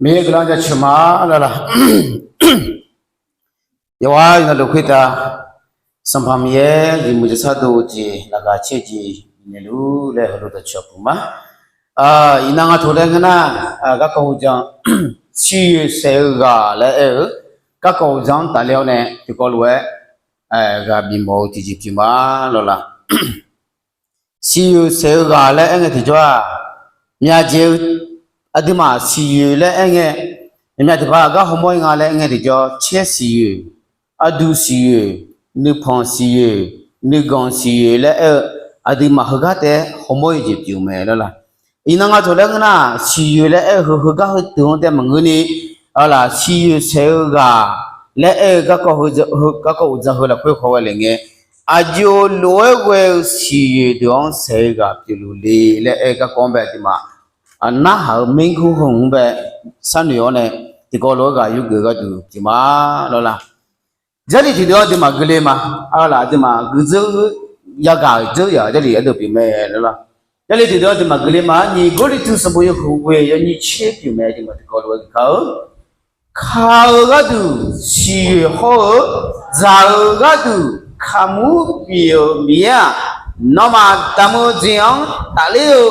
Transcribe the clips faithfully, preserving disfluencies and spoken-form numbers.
Miqyaer guiqlanq jaceuq ma lawr laq. Yawqha iqnan luf khoertav, Sanqpaq Miqyaer jeq muiq jaqsar dov-eu jeq laqkhaq caer jeq bifnaeq luf laer heulof dawqcawq puq ma. Iqnan nga taq laer ngeur nar, garkawv uqdzan, siqyoeq saeq-eu ghaq laer aer-eu garkawv uqdzan-anr tafler-awr nae tiqkawv lof-aer ghaq bifmawf-eu tiqjeq pyeuf ma lawr laq. Siqyoeq saeq-eu ghaq laer aer ngae tiqjawr-aq, myavjeq-eu aqduimaf siqyoeq laer aer ngae, myavmyav tiqpaq gar hawmawr-ir nga laer aer ngae tiqjawr, caer siqyoeq, ardu siqyoeq, nuipanq siqyoeq, nuiganq siqyoeq laer aer-eu aqduimaf heugar taef-aer hawmawr-ir jeq pyeuf mae lawr laq. Iqnan nga taq laer ngeur nar, siqyoeq laer aer-eu heu heugar heudeuq-anr taef maqngeurni, laq siqyoeq saeq-eu ghaq laer aer-eu garkawv uqdzan heu lafkhoer khawghae le ngae, aqjox lof-aer ghae-eu siqyoeq deuq-anr saeq-eu ghaq pyeufluf le laer aer-eu garkawv-anr bae aqduimaf narhaq-eu maernmr heu-anr bae sharnoeq-awr nae tiqkawv lof-aer ghaq yurgeuf-eu gharduq pyeuf ma lawr laq. Jarlif tiqdeuq-anr aqduimaf gui le ma. Arlaq aqduimaf guidzeur yagaq dzeur yaq Jarlif ardeuv pyeuf mae lawr laq. Jarlif tiqdeuq-anr aqduimaf gui le ma. Nyiq Gawrliqtu sanqbof yawhuiq ghoeq yawnyir tser pyeuf mae. Aqduimaf tiqkawv lof-aer gui kar-eu ka-eu gharduq siqyoeq hawr-eu dzaq-eu gharduq kaqmur bif-euq Miqyaer-aq, nawmaf damq-eu jeq-anr tafler-eu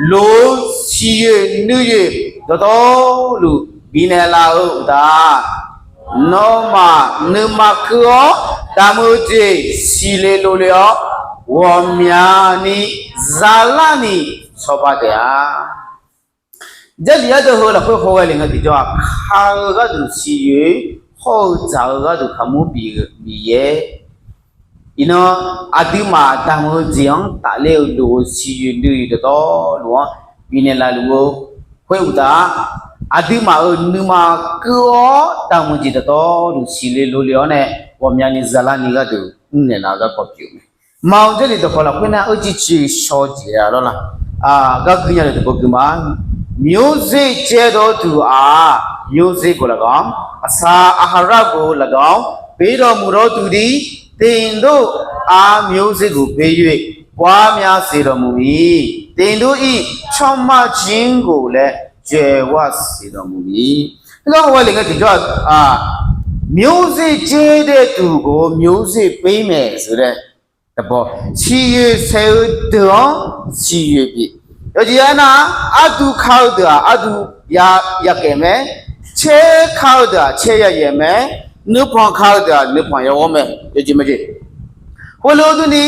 loq-eu siqyoeq nuiyoeq dawqtawvluf bifnaeq laf-eu uqtaf, nawmaf nuima keuv-awr damq-eu jeq siqle lov le-awr, ghawqmyani zalarni cawba taef-a. Jarlif ardeuv heu lafkhoer khawghae le ngae tiqjawr-aq, ka-eu gharduq siqyoeq hawr-eu dzaq-eu gharduq kaqmur bif-eu Miqyaer. Iqnan aqduimaf damq-eu jeq-anr tafler-eu loq-eu siqyoeq nuiyoeq dawqtawvluf-anr bifnaeq laf luf-eu khoer uqtaf, aqduimaf-euq nuima keuv-awr damq-eu jeq dawqtawvluf siqle lov le-awr nae ghawqmyani zalarni gharduq mrnaeq laf-eu garkawv pyeuf mae. Maqanr Jarlif dawqkawq lafkhoer nar-eu ciqciv shaw jeq-a lawr laq. Gar gui nya-eu tiqpov gui ma. မျိုးစေ့ caerdawr duq-aq, မျိုးစေ့ khof lafghanq-anr, aqsaq aqhaq rar khof lafghanq-anr, pyeuf dawqmuiq dawr duq dir, သင်တို့အား မျိုးစေ့ကို ပေး၍ ပွားများစေတော်မူမည်။ သင်တို့၏ ဖြောင့်မခြင်းကိုလည်း ကြွယ်ဝစေတော်မူမည်. ဟောက်ဝဲလေငယ် ဒီကြောင့် အာ မျိုးစေ့ ကျဲတဲ့သူကို မျိုးစေ့ပေးမယ်ဆိုတဲ့သဘော Siqyoeq saeq-eu deuq-anr siqyoeq bif. Yawjeq aernar, ardu ka-eu deuq-aq ardu ya, yakaef mae. Caer ka-eu deuq-aq caer yayaef mae. Nuipanq ka-eu deuq-aq nuipanq yawghawr mae. Yawjeq mae jeq. Khoerlof durni,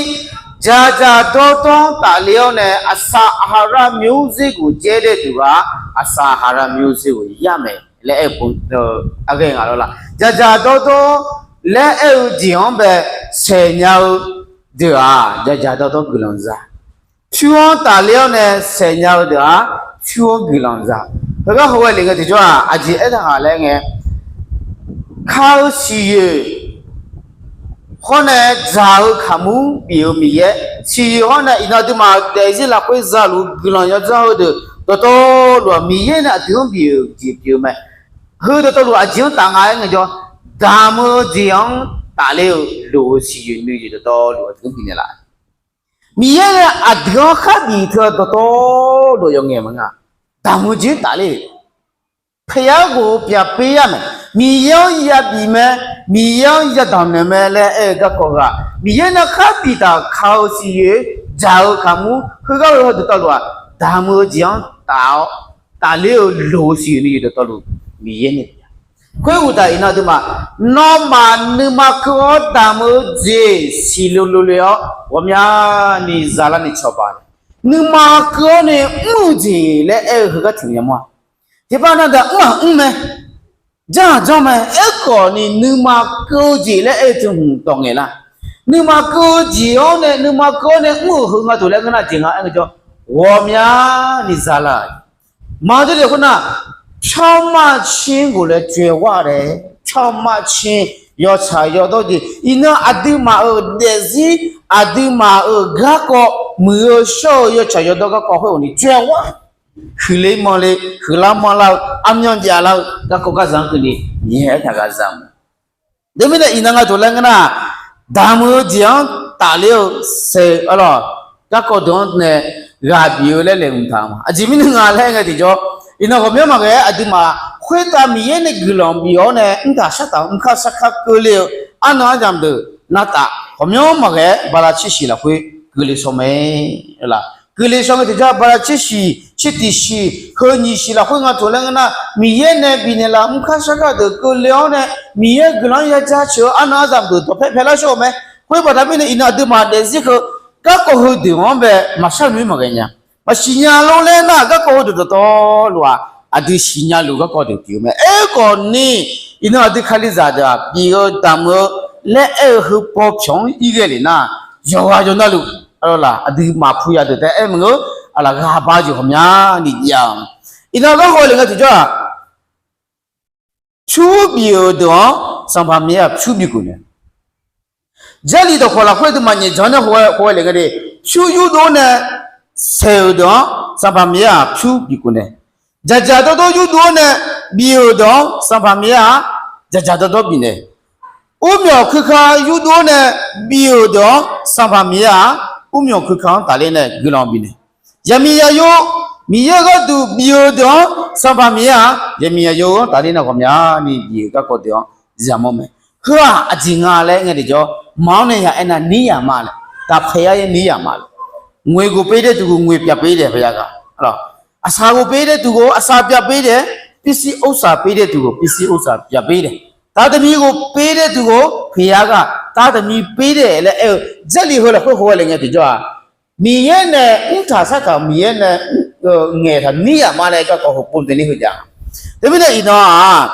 dzaqdzaq dawrdawr-anr tafler-awr nae aqsaq aqhaq rar မျိုးစေ့ကို ကျဲတဲ့သူက aqsaq aqhaq rar မျိုးစေ့ကို ရမယ် laer aer-eu, aqghae nga lawr laq. Dzaqdzaq dawrdawr laer aer-eu jeq-anr bae saeq nya-eu deuq-aq, dzaqdzaq dawrdawr guiqlanq za. Pyur-anr tafler-awr nae saeq nya-eu deuq-aq, pyur-anr guiqlanq za. Heugar hawghae le ngae tiqjawr-aq, aqjeq aertaq ghaq laer ngae, ka-eu siqyoeq hawr nae dzaq-eu kaqmur bif-eu Miqyaer, siqyoeq hawr nae iqnan aqduimaf daefzir lafkhoer zaluf guiqlanq yawdzanr heudeuq dawqtawvluf-aq, Miqyaer nae aqdui-anr bif-euq jeq pyeuf-eu mae. Heu dawqtawvluf aqjeq-anr taf nga aer ngaejawr, damq-eu jeq-anr tafler-eu loq-eu siqyoeq nuiyoeq dawqtawvluf aqdui-anr bifnaeq laf. Miqyaer nae aqdui-anr khar bif teu-eu dawqtawvluf yawf ngaeq maqnga. Damq-eu jeq-anr tafler-euq ဘုရားကို ပြန်ပေးရမယ်. Miqyaer-anr yabif mae, Miqyaer-anr yadamq naeq mae laer aer-eu garkawv ghaq, Miqyaer nae khar biftaq ka-eu siqyoeq, dzaq-eu kaqmur, heugar-eu dawqtawvluf-aq, damq-eu jeq-anr taf-awr, tafler-eu loq-eu siqyoeq nuiyoeq dawqtawvluf, Miqyaer nae bif-a. Khoeruqtaf iqnan aqduimaf, nawmaf nuima keuv-awr damq-eu jeq siqle lov le-awr ghawqmyani zalarni cawba nae, nuima keuv-awr nae mr-eu jeq laer aer-eu heugar tiq nya mawr-a. Tiqpav navdaq mr-aq mr mae, janr-aq janr mae. Aerkhawfni nuima keuv-eu jeq laer aer-eu teu hmq dawq ngaeq lar. Nuima keuv-eu jeq-awr nae, nuima keuv-awr nae mr-euq heu nga dawq laer ngeur nar jeq nga aer ngaejawr, ghawqmyani zalar-euq. Maqanr jarlif khoernar, ဖြောင့်မခြင်းကိုလည်း ကြွယ်ဝစေတယ်. ဖြောင့်မခြင်း, yawtsaq yawdawr jeq. Iqnan aqduimaf-euq daefzir, aqduimaf-euq garkawv, muiq-eu shawr-eu yawtsaq yawdawr garkawv khoer-euq ni ကြွယ်ဝ, huiqle manle, huiqlar manlar-eu, armyan jav lar-eu garkawv garzaq-anr keuvni Miqyaer aertaq ghaq za ma. Teumirnae iqnan nga dawq laer ngeur nar, damq-eu jeq-anr tafler-eu saeq-eu lawq, garkawv deuq-anr nae ghaq bif-eu laer laeqhmq taq ma. Aqjeq mirnae nga laer ngae tiqjawr, iqnan ghawqmyanr maqghae-aer aqduimaf Khoertav Miqyaer nae guiqlanq bif-awr nae mrtaq shartaq mrkar sarkar keuvle-eu arnan aryamq deuq navtaf ghawqmyanr maqghae-aer bala tser shiq lafkhoer keuvle shaw mae. Keuvle shaw ngae tiqjawr bala tser shiq tser tiq shiq heu nyiq shiq lafkhoer nga taq laer ngeur nar, Miqyaer nae bifnaeq laf mrkar sarkar deuq keuvle-awr nae Miqyaer guiqlanq-anr yaja ceuq-eu arnan aryamq deuq dawqpae paelar shawr-eu mae. Khoer baqda mirnae iqnan aqduimaf daefzir heu garkawv heudeuq-anr bae maqshar noeq-ir maqghae nya. Maqsiq nya lor laer nar, garkawv heudeuq dawqtawvluf-aq aqdui siqnya luf garkawv deuq pyeuf-eu mae. Aerkhawf ni, iqnan aqdui Kalizaq deuq-aq bif-eu damq-eu laer aer-eu heu paw pyawq-anr irghae lef nar, yawqghaq yawqnavluf aqduimaf pu ya deuq taef-aer maqngeur. Aqlaf ghaq ba jeq ghawqmyani jav-eu. Iqnan gar haw lef ngae tiqjawr-aq, pyur bif-euq deuq-anr Sanqpaq Miqyaer-aq pyur bif geuf nae, Jarlif dawqkawq lafkhoer aqduimaf nyaefdzanq nae haw-aer lef ngae de, pyur yurdov-awr nae saeq-euq deuq-anr Sanqpaq Miqyaer-aq pyur bif geuf nae, dzaqdzaq dawrdawr yurdov-awr nae bif-euq deuq-anr Sanqpaq Miqyaer-aq dzaqdzaq dawrdawr bifnaeq. Urmyawq kuika yurdov-awr nae bif-euq deuq-anr Sanqpaq Miqyaer-aq urmyawq kuika-anr tafler nae guiqlanq bifnaeq. Yaqmiq yaqyo Miqyaer-euq gharduq bif-euq deuq-anr Sanqpaq Miqyaer-aq yaqmiq yaqyo-anr tafler nae ghawqmyani bif-euq garkawv deuq-anr yamawr mae. Heu-aq aqjeq nga laer ngae tiqjawr, maq-anr nae ya aernar nir yaq ma laer, daqpae-aer nir yaq ma laer, ngoeq ghof pe daev tuq ghof ngoeq pyav pe daev pyav ya ghaq, aqsaq ghof pe daev tuq ghof aqsaq pyav pe daev, pirshir orsaq pe daev tuq ghof pirshir orsaq pyav pe daev, taqtaqmiq ghof pe daev tuq ghof pyav ya ghaq, taqtaqmiq pe daev laer aer-eu Jarlif heu lafkhoer haw-aer lef ngae tiqjawr-aq, Miqyaer nae mrtaq shartaq Miqyaer nae ngaeqtaq nir yaq ma laer garkawv heu pov daev ni heu jav. Teumirnae iqnan-aq,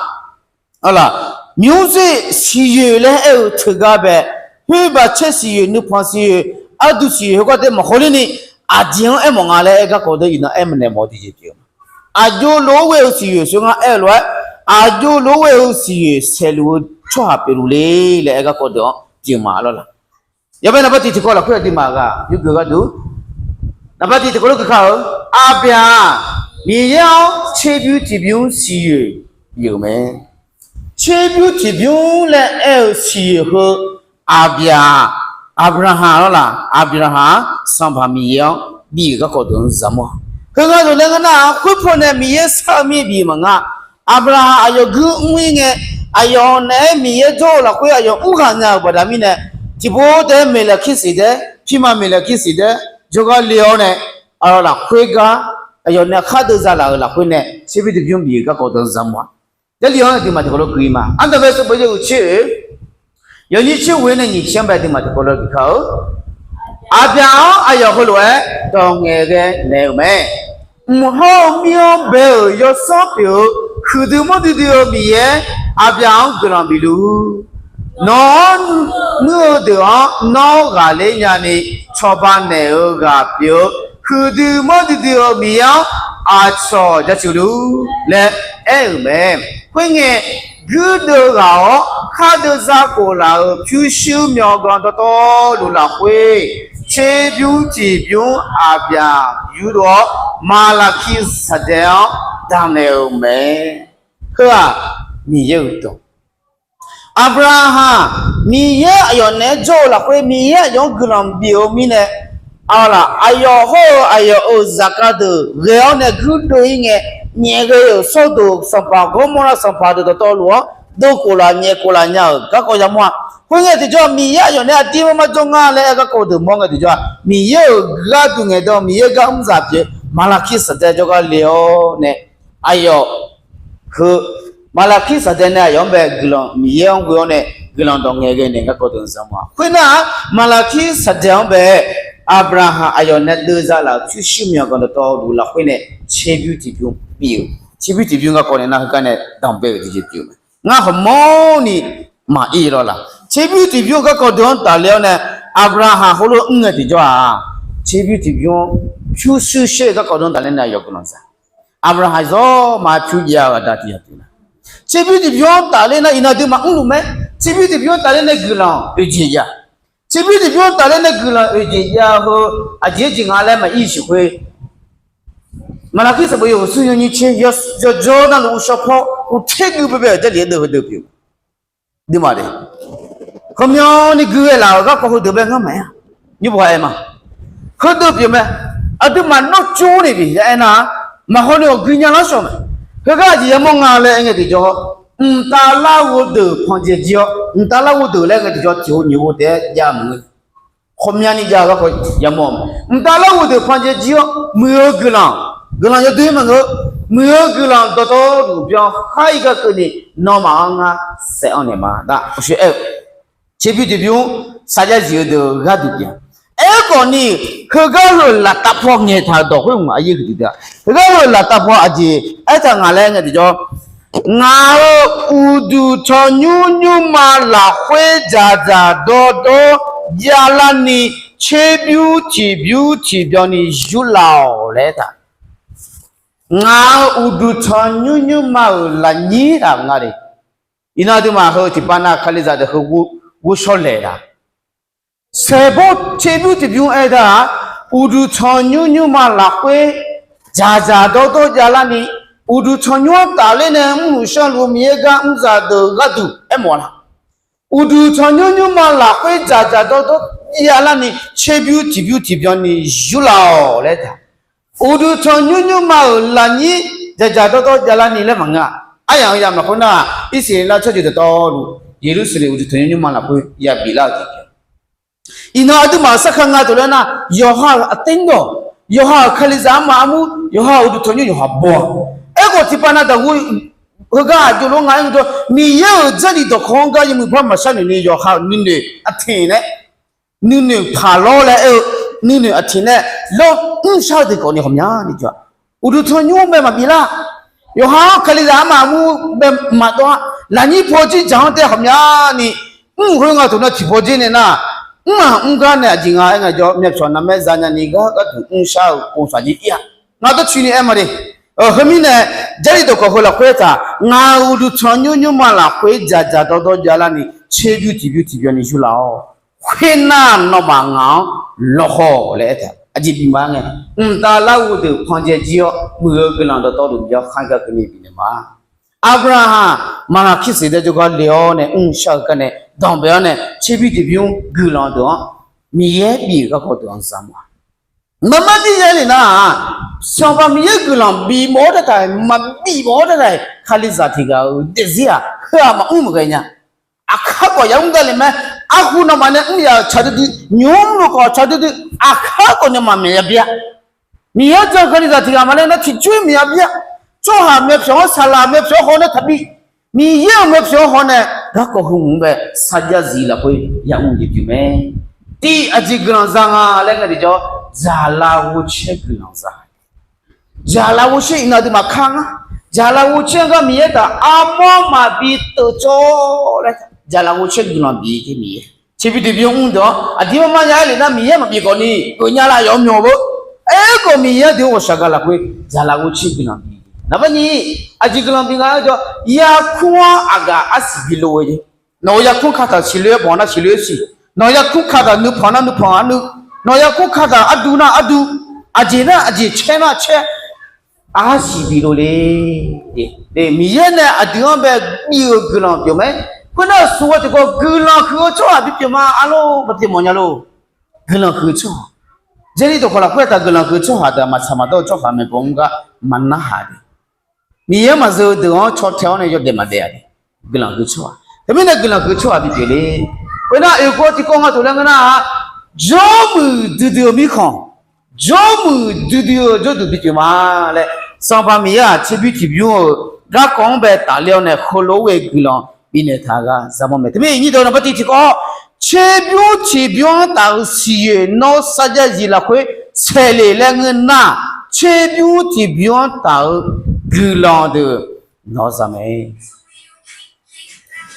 Aqlaf, mqmr tser siqyoeq laer aer-eu teugar bae, khoer baqcaer siqyoeq, nuipanq siqyoeq, arduq siqyoeq heugar tae maqhaw ler ni, aqjeq-anr aermawf nga laer aer garkawv deuq iqnan aer maqnaeq mawf-eu tiqjeq pyeuf-eu ma. Aqjox lof-aer ghoe-eu siqyoeq soeq ngar aer-eu lof-aer, aqjox lof-aer ghoe-eu siqyoeq saeqluf-eu tsawrhaq pyeufluf le laer aer garkawv deuq-anr pyeuf ma lawr la. Yawbae naqbar tiq tiqkawv lafkhoer aqduimaf ghaq yurgeuf gharduq, naqbar tiq tiqkawv lof geuf kar-eu, Aqbyaq-aq, Miqyaer-anr tserbymr tiqbymr siqyoeq bif-euq mae. Tserbymr tiqbymr laer aer-eu siqyoeq heu, Aqbyaq, Aqbyaqhaq lawr la, Aqbyaqhaq-aq Sanqpaq Miqyaer-anr bif-euq garkawv deuq-anr zaqmawr-a. Heu gharduq laer ngeur nar-aq, khoerpaw nae Miqyaer shar-eu mir bif maqnga. Aqbyaqhaq aqyawf guir mr-ir ngae, aqyawf naeq-aer Miqyaer jawr-eu lafkhoer aqyawf mr ghaq nya-euq baqda mirnae, tiqpov taef-aer Meqlaqkirseqdaer, pirma Meqlaqkirseqdaer jawrgar le-awr nae, aqlaf lafkhoer gar aqyawf nae khar deuv za laf-euq lafkhoer nae tserbymr tiqbymr bif-euq garkawv deuq-anr zaqmawr-a. Jarlif-anr aqduimaf tiqkawv lof geuf-ir ma. Ardanqbae sanqbof yawhuiq tser-oe, yawnyir tser ghoe-ir nae nyiq tser-anr bae aqduimaf tiqkawv lof geuf kar-eu, Aqbyaq-anr aqyawf heulof-aer dawq ngaeqghae naeq-euq mae. Mq hawr-eu mir-anr bae-euq yawsanr pyeuf-eu huiqdui mawrdui dui-eu Miqyaer, Aqbyaq-anr guiqlanq bifluf-ur. Nawq-anr nuir-eu deuq-anr nawr ghaqler nyani cawba naeq-eu ghaq pyeuf-eu huiqdui mawrdui dui-eu Miqyaer-anr aqcawq jaceuq luf-ur laer aer-euq mae. Khoerngae, guirdeuv ghaq-awr khar deuv za khof laf-euq pyurshuir myawqganq dawqtawvluf lafkhoer, tserbymr tiqbymr Aqbyaq yurdov-awr Maqlaqkirsaqdaeq-anr damq naeq-euq mae. Heu-aq, Miqyaer-euq dawq. Aqbyaqhaq, Miqyaer aqyawf naeq-aer jawr-eu lafkhoer Miqyaer aqyawf-anr guiqlanq bif-eu mirnae, aqlaf aqyawf hawr-eu aqyawf-euq zaqkhav deuq ghae-awr nae guirdeuv-ir ngae, nyaef ghae-euq Sawrdoq sanqpaq Gawrmawrlav sanqpaq deuq dawqtawvluf-anr dov khof laf nyaef khof laf nya-euq garkawv yamawr-a. Khoerngae tiqjawr-aq, Miqyaer aqyawf naeq-aer aqdirmar mar jawr nga laer aer garkawv deuq mawr ngae tiqjawr-aq, Miqyaer-euq gharduq ngaeqdan-eu Miqyaer gar mr zaq pyeuf-eu Maqlaqkirsaqdaeq jawrgar le-awr nae, aqyawf heu, Maqlaqkirsaqdaeq nae aqyawf-anr bae guiqlanq Miqyaer-anr ghoe-awr nae guiqlanq dawq ngaeqghae naeq garkawv deuq zaqmawr-a. Khoernar-aq, Maqlaqkirsaqdaeq-anr bae Aqbyaqhaq aqyawf nae deuv za laf-euq pyurshuir myawqganq dawqtawvluf lafkhoer nae tserbymr tiqbymr bif-euq, tserbymr tiqbymr garkawv nae nar heugar nae danqbae-euq tiqjeq pyeuf-eu mae. Ngar hawqmawrni maqir lawr la. Tserbymr tiqbymr-eu garkawv deuq-anr tafler-awr nae, Aqbyaqhaq heulof mr ngae tiqjawr-aq, tserbymr tiqbymr-anr pyurshuir sher-eu garkawv deuq-anr tafler nae aqyawf guiqlanq za. Aqbyaqhaq zawr ma pyur jav-eu aqda tiq yaq pyeuf-a. Tserbymr tiqbymr-anr tafler nar iqnan aqduimaf mrluf mae. Tserbymr tiqbymr-anr tafler nae guiqlanq oeqjeq jav. Tserbymr tiqbymr-anr tafler nae guiqlanq oeqjeq jav-eu aqjeq-aer jeq nga laer maqir siq khoer, Maqlaqkir sanqbof yawhuiq smr yawnyir tser yawjawr navluf uqshawr paw uqter guv baebae-euq Jarlif-aer deuv heudeuq pyeuf-eu. Aqduimaf de, ghawqmyani gui ghae laf-euq garkawv heudeuq bae ngar maqaer-a. Nymrpov aer ma, heudeuq pyeuf mae. Aqduimaf nawr tsov ni bi ya aernar, maqhaw ni ghawq gui nya lar shawq mae. Heugar aqjeq yamawr nga laer aer ngae tiqjawr, mqtav larghov deuq panqdzae jir-awr, mqtav larghov deuq laer ngae tiqjawr tiq ghov nyiq ghov taef-aer jav maqngeur. Khawqmyani jav-eu garkawv yamawr-eu, mqtav larghov deuq panqdzae jir-awr, muiq-eu guiqlanq, guiqlanq yawdoer maqngeur, muiq-eu guiqlanq dawqtawvluf byan khar-ir gar keuvni, nawmaf-anr ngar saef-anr naeq ma. Nar uqshoe aer-eu, tserbymr tiqbymr sarjax zif-eu deuq-eu gharduq pyeuf-a. Aerkhawfni, heugar heu laftav paw ngaeqtaq-euq dawq khoer mq aqyir huiqdui dui-a. Heugar heu laftav paw aqjeq aertaq ngaq laer ngae tiqjawr, ngaq-euq uqduq tanqnymr nymrma lafkhoer dzaqdzaq dawrdawr javlarni, tserbymr tiqbymr tiqbyanni yurlaf-awq laer aertaq. Ngaq-euq uqduq tanqnymr nymrma-euq lafnyir taq nga de. Iqnan aqduimaf heu tiqpav nav Kalizaq deuq heu ghovshaw laeq taq. Saeqbawr tserbymr tiqbymr aer dar-aq, uqduq tanqnymr nymrma lafkhoer dzaqdzaq dawrdawr javlarni, uqduq tanqnymr-anr tafler nae mrluf sharluf-eu Miqyaer gar mrzaq deuq-eu gharduq aermawf-a laq. Uqduq tanqnymr nymrma lafkhoer dzaqdzaq dawrdawr javlarni, tserbymr tiqbymr tiqbyanni yurlaf-awq laer aertaq. Uqduq tanqnymr nymrma-euq lafnyir dzaqdzaq dawrdawr javlarni laer maqngeur-a. Aryamq-eu yamq lafkhoer nar, Irsaqleqlav tsawrjeuq dawqtawvluf Yeqlursaqlaeq uqduq tanqnymr nymrma lafkhoer yabif lar-eu jeq pyeuf. Iqnan aqduimaf-euq sarkar nga deuq laer nar, yawqha-euq aqterdawq, yawqha-euq Kalizaq armaf armur, yawqha-euq uqduq tanqnymr yawqha baw-a. Aerkhawf tiqpav nav daqghoe heugar aqjox lof nga aer-eu dawr, Miqyaer-euq Jarlif dawqkawq-anr gar yawmuiq par maqshar noeq ni yawqha-euq nuinoeq aqteq nae nuinoeq paq lawr laer aer-eu, nuinoeq aqteq nae lawr mrshar-eu deuq khawfni ghawqmyani jawr-a. Uqduq tanqnymr-anr bae maqbif lar. Yawqha-anr Kalizaq armaf armur bae maqdawv-a. Lafnyir paw jir dzaq-anr tae ghawqmyani mr khoer nga taq nar tiqpaw jir nae nar, mr-aq mr gar nae aqjeq nga aer ngae jawr, myavpyawq navmaer zanya ni gar gharduq mrshar-eu pov saq jir ir-a. Ngar dawrcoeni aer ma de. Heumirnae, Jarlif dawqkawq heu lafkhoer aertaq, ngaq-euq uqduq tanqnymr nymrma lafkhoer dzaqdzaq dawrdawr javlarni, tserbymr tiqbymr tiqbyanni yurlaf-awr, khoernar nawmaf ngaq-anr lawqhaw laer aertaq. Aqjeq bif ma ngae, mqtav larghov deuq panqdzae jir-awr, muiq-eu guiqlanq dawqtawvluf byan khar-ir gar keuvni bifnaeq ma. Aqbyaqhaq maqngaq kir siq dae jawrgar le-awr nae mrshar-eu gar nae danqbae-awr nae, tserbymr tiqbymr guiqlanq deuq-anr, Miqyaer bif-euq garkawv deuq-anr za ma. Maqmar dir yaer le nar-aq, Sanqpaq Miqyaer guiqlanq bif mawf-awr taq-aer, maqbif mawf-awr taq-aer, Kalizaq tiq ghaq-euq daefzir-aq heu-aq maqmr maqghae nya. Aqkar khawf yamr gar le mae. Arhu nawmaf nae mr yaf-euq tsaq duidui, nymq-mr luf khawf tsaq duidui, aqkar khawf nae maqmaeq ya bya. Miqyaer-anr jan-eu Kalizaq tiq ghaq maqle nar tiqcoer maqya bya. Tsawrhaq myavpyawq-anr, saqlaq myavpyawq-anr haw nae taqbi, Miqyaer-euq myavpyawq-anr haw nae garkawv heu mq-anr bae sarjax zif lafkhoer yamr jeq pyeuf mae. Tiv aqjeq guiqlanq za nga laer ngae tiqjawr, dzaqlaf ghovcaer guiqlanq za. Dzaqlaf ghovshaer iqnan aqduimaf kar ngar. Dzaqlaf ghovcaer-anr gar Miqyaer taq armawr maqbi teuf tsawr laer dzaqlaf ghovcaer guiqlanq bif-eu jeq Miqyaer. Tserbymr tiqbymr mr deuq-anr aqdir mar mar nya-aer le nar Miqyaer maqbif khawfni, geuf nya la yawf-anr myawq beu. Aerkhawf Miqyaer deuq-anr ghawqshaq gaq lafkhoer dzaqlaf ghovcaer guiqlanq bif. Naqbar nyiq, aqjeq guiqlanq bif nga-aer jawr, yarkmr-anr aqgaf arsiq bi lov-eu jeq. Nawq-euq yarkmr kataq siqloe-aer panq nar siqloe-aer siq. Nawq-euq yarkmr kataq nuipanq nar nuipanq-anr nuiv. Nawq-euq yarkmr kataq ardu nar ardu. Aqjeq nar aqjeq, caer nar caer. Arsiq bi lov le. Miqyaer nae aqdui-anr bae bif-euq guiqlanq pyeuf mae. Khoernar smq ghae tiqkawv guiqlanq huiq-eu tsawrhaq bipyeuf ma. Arlor maqpyeuf mawf nya lor. Guiqlanq huiq-eu tsawrhaq, Jarlif dawqkawq lafkhoer aertaq guiqlanq huiq-eu tsawrhaq deuq-aq maqtsaq maqdawr-eu tsawrhaq mae bawr mr gar maqnarhaq de. Miqyaer maqzeu-eu deuq-anr caw tae-awr nae yawdaef maqdaef-a de. Guiqlanq huiq-eu tsawrhaq, teumirnae guiqlanq huiq-eu tsawrhaq bipyeuf le. Khoernar oeqkawv tiqkawv nga taq laer ngeur nar-aq, jawrmuiq duidui-eu mirkhanq, jawrmuiq duidui-eu jawrduq bipyeuf ma laer, Sanqpaq Miqyaer-aq tserbymr tiqbymr-euq garkawv-anr bae tafler-awr nae heulof-aer ghae guiqlanq bifnaeq taq-eu gar zaqmawr mae. Teumirnae nyir dawq naqbar tiq tiqkawv-awr, tserbymr tiqbymr-anr taf-euq siqyoeq nawr sarjax zif lafkhoer saeqle laer ngeur nar, tserbymr tiqbymr-anr taf-eu guiqlanq deuq nawr za mae.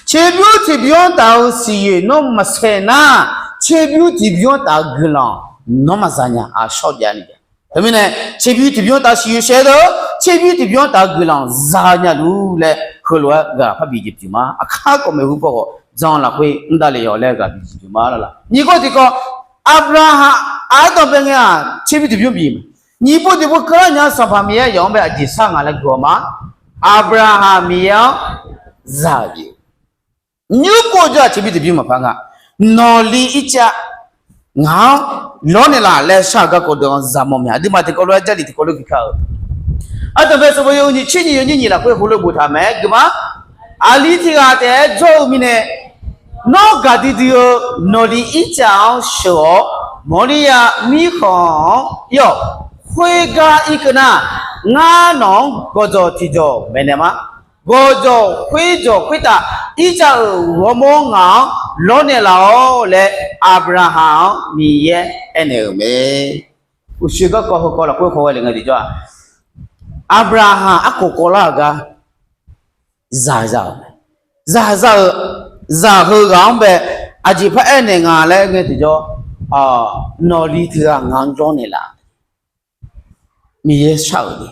Tserbymr tiqbymr-anr taf-euq siqyoeq nawr maqsaeq nar, tserbymr tiqbymr-anr taf-eu guiqlanq nawr maqza nya. Aqshawr jav ni jav. Teumirnae tserbymr tiqbymr-anr taf-eu siqyoeq saeq-eu deuq, tserbymr tiqbymr-anr taf-eu guiqlanq za nya luf laer heulof-aer ghaq parbi jeq pyeuf ma. Aqkar khawf maeqhu paw khawf jan lafkhoer mr davle-awq laer ghaq bi jeq pyeuf ma lala. Nyiq kawv tiqkawv, Aqbyaqhaq aqdanqbae ngae-aq tserbymr tiqbymr bif mae. Nyiq pov tiqpov keuvlar nya-eu Sanqpaq Miqyaer yawf-anr bae aqjeq shar ngaq laer guiq-awq ma. Aqbyaqhaq Miqyaer-anr za-euq jeq. Nymr pov jawr-aq tserbymr tiqbymr maqpar nga. Nawqli ircav ngaq-anr lawrnaeq laf laer shar-euq garkawv deuq-anr zaqmawr mae. Aqduimaf tiqkawv lof-aer Jarlif tiqkawv lof-aer gui kar-euq Ardanqbae sanqbof yawhuiq nyiq tser nyiq yawnyir nyiq lafkhoer heulof boftaq mae, guiqma. Aqli tiq ghaq taef-aer jawr-eu mirnae, nawr gaqdui dui-eu nawqli Irtsav-anr sheuq-awr, Mawrliya mirkhanq-anr ir-awq. Khoergar irkeuv nar, ngar nawq-anr gawqjawq tiqjawq maeqnaeq ma. Gawqjawq khoerjawq khoertav Irtsav-euq ghawrmawr ngaq-anr lawrnaeq laf-awr laer, Aqbyaqhaq-anr Miqyaer aernaeq-euq mae. Uqshoe garkawv heukawv lafkhoer khawghae le ngae tiqjawr-aq, Aqbyaqhaq arkhof kawvlar-euq gar zaqza-euq, zaqza-euq, zaq heughaq-anr bae aqjeq par aernaeq nga laer ngae tiqjawr, nawqli tiq ghaq ngaq-anr lawrnaeq laf. Miqyaer shar-euq ni,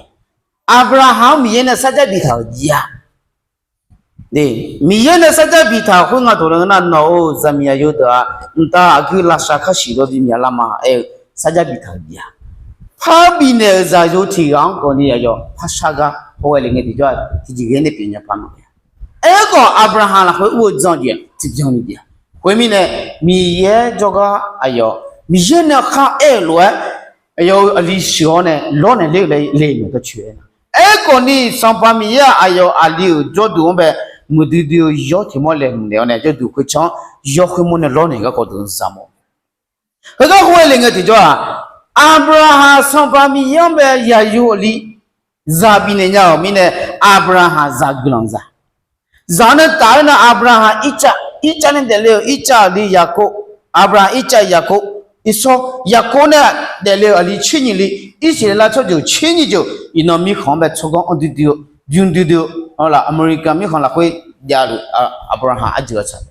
Aqbyaqhaq-anr Miqyaer nae sarjax biftaq-euq jeq-a. Miqyaer nae sarjax biftaq khoer nga taq laer ngeur nar, nawq-euq zaqmiq aqyawf deuq-aq, mqtav aqguir lavshav kharshiq dawr bimyaq lar ma aer-eu sarjax biftaq-euq jeq-a. Par bifnaeq-euq zaqyo tiq ghaq-anr khawfni aqyawf par shar gar hawghae le ngae tiqjawr-aq, tiqjeq ghae nae pyeufnya par ma. Aerkhawf Aqbyaqhaq lafkhoer ur-eu jan jeq tiqbyan ni jeq-a. Khoermirnae, Miqyaer jawrgar aqyawf, Miqyaer nae khar aer-euq lof-aer, aqyawf-euq aqli sheuq-awr nae lawrnaeq ler-eu laer le maeq tawcoeq-aer. Aerkhawfni Sanqpaq Miqyaer-aq, aqyawf aqli-euq jawrduq-anr bae muiqdui dui-eu yawr tiq mawr laeqhmq naeq-awr nae jawrduq khoertsanr-anr yawkhoer mawr nae lawrnaeq garkawv deuq-anr zaq mawf. Heugar hawghae le ngae tiqjawr-aq, Aqbyaqhaq Sanqpaq Miqyaer-anr bae yaqyo aqli zaq bifnaeq nya-euq mirnae, Aqbyaqhaq zaq guiqlanq zaq. Zaq-anr nae taf-aer nar, Aqbyaqhaq Irtsav, Irtsav nae daefle-euq Irtsav aqli Yaqkov, Aqbyaqhaq Irtsav Yaqkov, Irsawr Yaqkov nae daefle-euq aqli tser nyiq li, Irsaqleqlav tsawrjeuq tser nyiq jeuq iqnan mirkhanq-anr bae tsawrganr anr duidui-eu, bym duidui-eu, Aqmerikan mirkhanq lafkhoer javluf Aqbyaqhaq arjeuq-a tsaq.